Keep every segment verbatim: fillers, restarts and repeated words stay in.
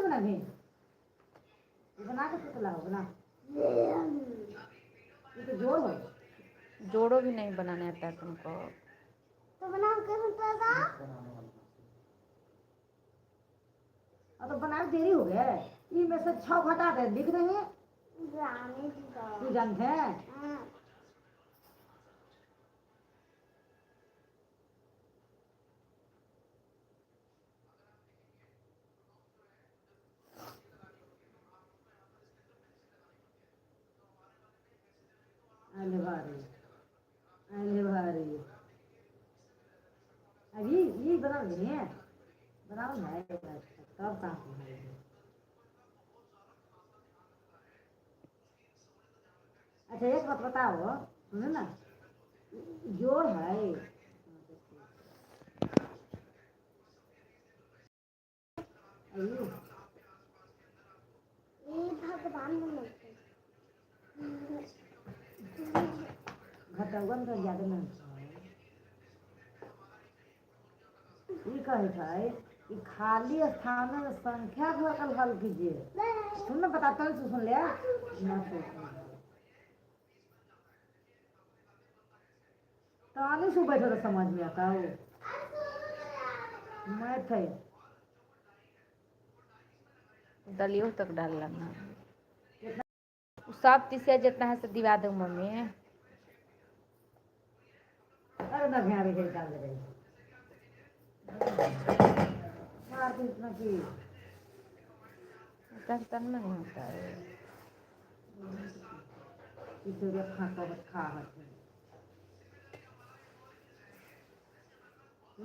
बना भी। ये बना के पुतला हो, बना। ये तो जोड़ हो। जोड़ो भी नहीं बनाने आता है तुमको। तो बनाओ कैसे पैदा? अब तो बनावे देरी हो गया है। ई में से छह घटा दे, लिख देंगे। जाने दीदा। तू जानते हैं? हाँ। अरे भारी, अरे भारी। अब ये, ये बनाओ नहीं है, बनाओ ना, तब काम है। अच्छा, एक बात बताओ, सुनो ना, जोड़ है। अरे, ये भगवान ने मिलते। घटौगन तो ज्यादा नहीं है। ई कहे छै कि खाली स्थान में संख्या भरकर हल कीजिए। सुन न, बता, तनी से सुन ले। ना सुन। तनी से बैठो तो समझ में आता हो। मैं थे। दलियो तक डाल लेना। उ सब तिसिया जितना है से दिवा दो मम्मी। अरे ना ध्यान रखे, डाल दे भाई। मार के इतना की। तन तन में नहीं होता है। इसे रे खा कर खा है।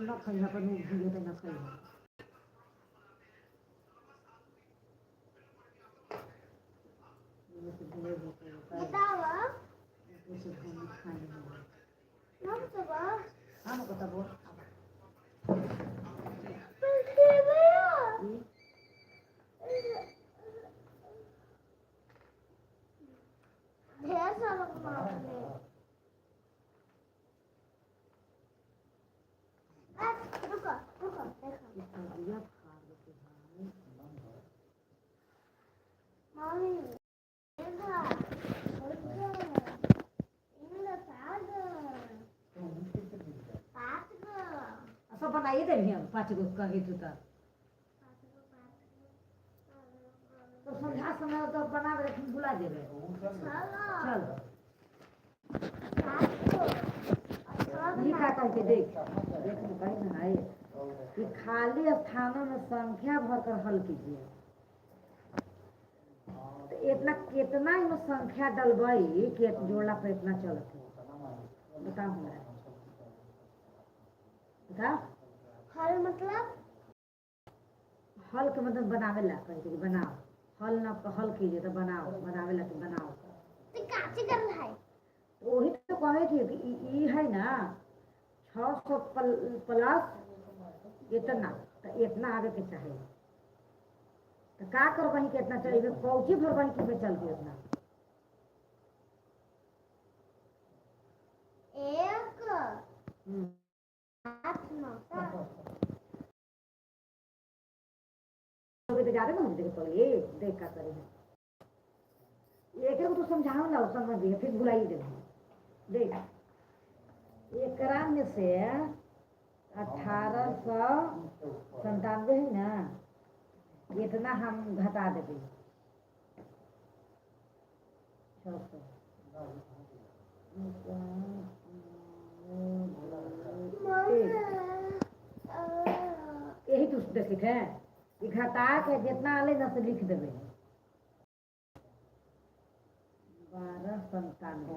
ना खाई अपन मुंह धीरे तो ना खाई। बतावा। हम तो बा। हम को तब। ढेर सारा बना ले। आ, रुको, रुको, देखो। मम्मी, देखो, देखो, इनका साग, पाँच गो। सब बनाइए देबही हम, पाँच गो कहे तू त। तो संध्या समय तो बना दे, फिर भुला जेबे। चल। ई का कहके देख, देख न भाई, न है कि खाली स्थानों में संख्या भरकर हल कीजिए। तो इतना कितना ही में संख्या डलबई कि जोड़ला पे इतना चलत है, बताओ हमरा। बताओ। हल मतलब? हल के मतलब बनावे ला, कहे कि बनाओ। हल ना, हल कीजिए तो बनाओ, बनावे ला तो बनाओ। तो काची कर रहा है? तो वही तो कहे थे कि ई, ई है ना, छः सौ पल-, प्लस इतना, तो इतना आवे के चाही। तो का करबही कि इतना चाहिए, कौची भरबही कि में चल के इतना? एक। हम्म। आठ नौ का। तो ज्यादा ना हो जाएगा पगली, देख का करे है। एक एक तो समझाओ ना, समझ गए, फिर भुलाई दे। देख, एकरा में से अठारह सौ संतानवे है ना, इतना हम घटा देबे। छः सौ। यही तो सीखे, ये घटा के जितना आले ना से लिख देबे। बारह संतानवे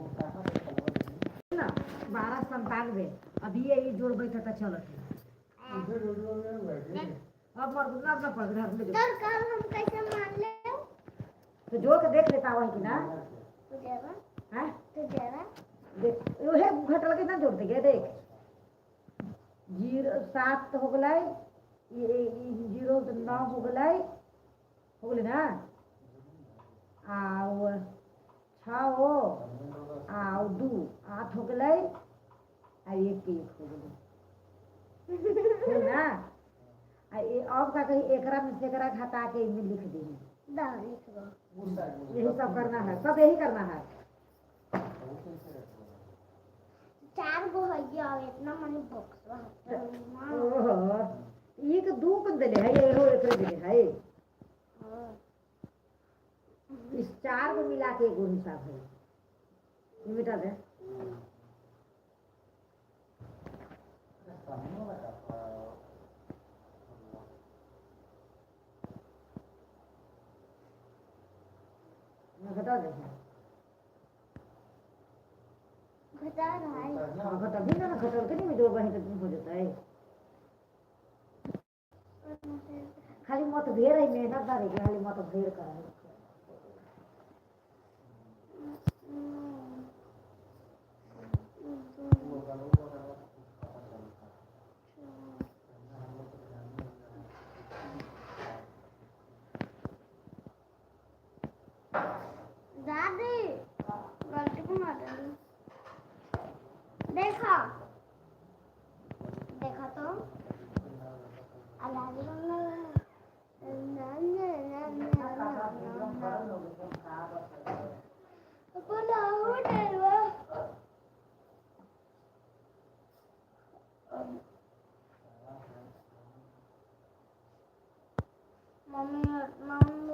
ना, बारह संतानवे। अभी यही जोड़ बैठा था, चलत है। अब मर, अब ना पढ़, घर में जो। तोर काम हम कैसे मान ले? तो जोड़ के देख लेता वही कि ना। तू देवा? हैं? तू देवा? देख, उहे घटल के ना जोड़ देगे, देख। जीरो सात हो गलै, ये, ये जीरो तो नौ हो गलै, हो गलै ना? आउ छओ, आउ दू, आठ हो गलै, आ एक के एक हो गलै। हो ना? आ ये अब का कही, एकरा में से एकरा घटा के इनमें लिख दी। दा लिख दो। यही सब करना है, सब यही करना है। चार गो है ये, और इतना मनी बॉक्स है। ओहो, एक दू को देले है, ये हो एकरे देले है। हाँ। इस चार को मिला के एगो हिसाब है। ये मिटा दे। मैं घटा दे। घटा रहा है। हाँ, घटा भी ना, घटा के नहीं, जो वहीं तक हो जाता है। खाली मतभेद है, मेहनत ना रही, खाली मतभेद करा है। दादी, गलती को मार डाली। देखा, देखा तो। आ दादी को ना, ना, ना। बोला, हो डरवा। Mummy, mummy